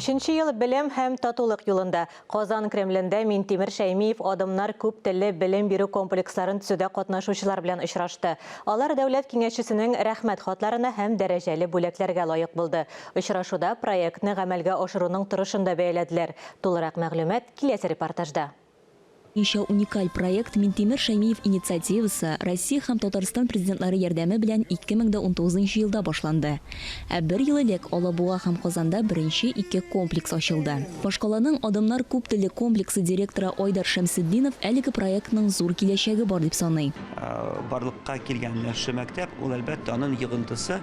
Өченче ел белем һәм татулык юлында. Казан Кремлендә Минтимер Шәймиев Адымнар күп телле белем бирү комплексларын төзүдә катнашучылар белән очрашты. Алар Дәүләт Киңәшчесенең Рәхмәт хатларына һәм дәрәҗәле бүләкләргә лаек булды. Очрашуда проектны гамәлгә ашыруның торышын да бәяләделәр. Тулырак мәгълүмат киләсе репортажда. Ничә уникаль проект Минтимер Шәймиев инициативасы, Россия һәм Татарстан Президентлары ярдәме белән 2019 нчы елда башланды. Ә бер ел элек Алабуга һәм Казанда беренче ике комплекс ачылды. Башкаланың Адымнар күп телле комплексы директоры Айдар Шәмсетдинов әлеге проектның зур киләчәге бар дип саный. Барлыкка килгән менә шушы мәктәп, ул, әлбәттә, аның йогынтысы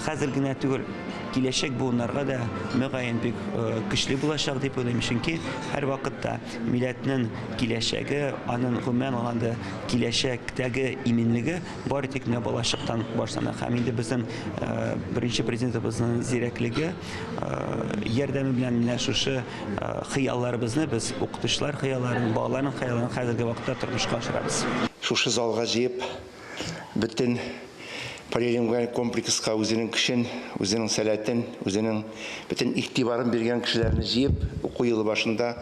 хәзер генә түгел, киләчәк буыннарга да мөгаен бик көчле булачак дип уйлыйм, чөнки һәрвакытта милләтнең киләчәге, аның гомумән алганда киләчәктәге иминлеге бары тик менә балачактан башлана. Һәм инде безнең беренче президентыбызның зирәклеге ярдәме белән менә шушы хыялларыбызны без укытучылар хыялларын, балаларның хыялларын хәзерге вакытта тормышка ашырабыз. Шушы залга җыеп, Бөтен полилингваль комплекска үзенең көчен, үзенең сәләтен, үзенең бөтен игътибарын биргән кешеләрне җыеп, уку елы башында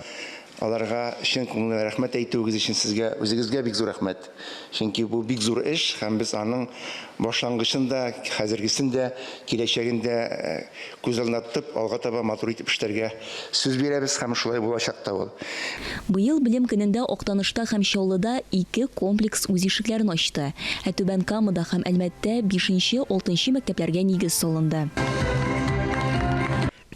аларга чын күңелдән рәхмәт әйтүегез өчен сезгә үзегезгә бик зур рәхмәт. Чөнки бу бик зур эш һәм без аның башлангычын да, хәзергесен дә, киләчәген дә күз алдына тотып, алга таба матур итеп эшләргә сүз бирәбез һәм шулай булачак та ул. Быел Белем көнендә Актанышта һәм Чаллыда ике комплекс үз ишекләрен ачты, ә Түбән Камада һәм Әлмәттә бишенче, алтынчы мәктәпләргә нигез салынды.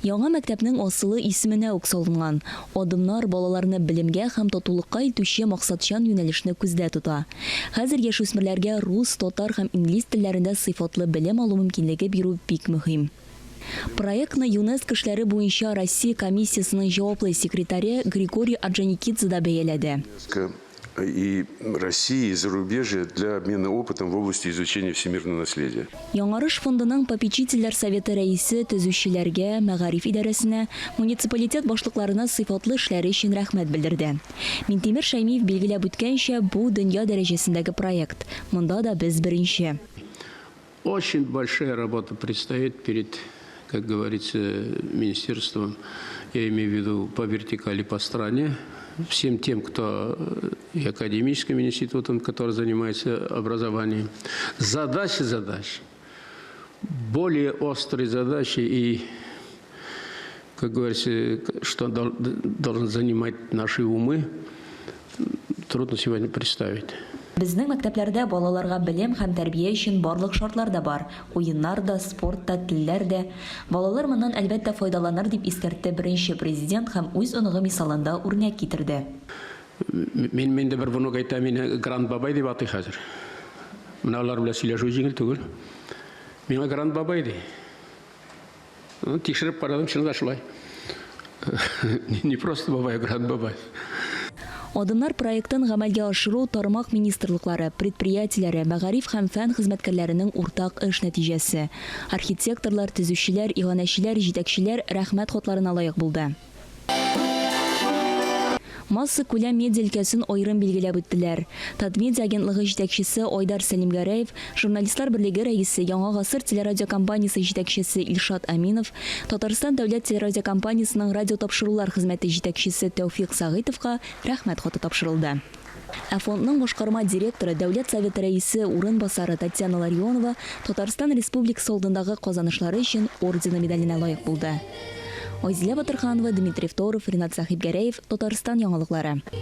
Яңа мәктәпнең асылы исеменә үк салынган. Адымнар балаларны белемгә һәм татулыкка илтүче максатчан юнәлешне күздә тота. Хәзер яшүсмерләргә рус, татар һәм инглиз телләрендә сыйфатлы белем алу мөмкинлеге бирү бик мөһим. Проектны ЮНЕСКО эшләре буенча Россия комиссиясенең җаваплы секретаре Григорий Орджоникидзе да бәяләде. И России, и зарубежья для обмена опытом в области изучения всемирного наследия. Яңарыш фондының попечительләр советы рәисе төзүчеләргә, мәгариф идарәсенә, муниципалитет башлыкларына сыйфатлы эшләре өчен рәхмәт белдерде. Минтимер Шәймиев билгеләп үткәнчә, бу, дөнья дәрәҗәсендәге проект. Монда да без беренче. Очень большая работа предстоит перед, как говорится, министерством, я имею в виду по вертикали, по стране, всем тем, кто и академическим институтом, который занимается образованием. Задачи задач, более острые задачи и, как говорится, что должен занимать наши умы, трудно сегодня представить. Безнең мәктәпләрдә балаларга белем һәм тәрбия өчен барлык шартлар да бар, уеннар да, спорт та, телләр дә. Балалар моннан, әлбәттә, файдаланыр, дип искәртте беренче Президент һәм үз оныгы мисалында үрнәк китерде. Минем инде бер внук әйтә, мине Грант бабай дип атый хәзер. Менә алар белән сөйләшү җиңел түгел. Миңа Грант бабай ди. Тикшереп карадым, чынлап та шулай. Не просто бабай, а Грант бабай. Адымнар проектын гамәлгә ашыру тармак министрлыклары, предприятиеләре, мәгариф һәм фән хезмәткәрләренең уртак эш нәтиҗәсе. Архитекторлар, төзүчеләр, иганәчеләр, җитәкчеләр Рәхмәт хатларына лаек булды. Массакүләм медиа өлкәсен аерым билгеләп үттеләр. Татмедиа агентлыгы җитәкчесе Айдар Сәлимгәрәев, Журналистлар берлеге рәисе, Яңа гасыр телерадиокомпаниясе җитәкчесе Илшат Әминов, Татарстан дәүләт телерадиокомпаниясенең радиотапшырулар хезмәте җитәкчесе Тәүфикъ Сәгыйтовка Рәхмәт хаты тапшырылды. Ә фондның башкарма директоры, Дәүләт Советы Рәисе урынбасары Татьяна Ларионова Татарстан Республикасы алдындагы казанышлары өчен ордены медаленә лаек булды. Айзилә Батырханова, Дмитрий Второв, Ринат Сәхибгәрәев, Татарстан яңалыклары.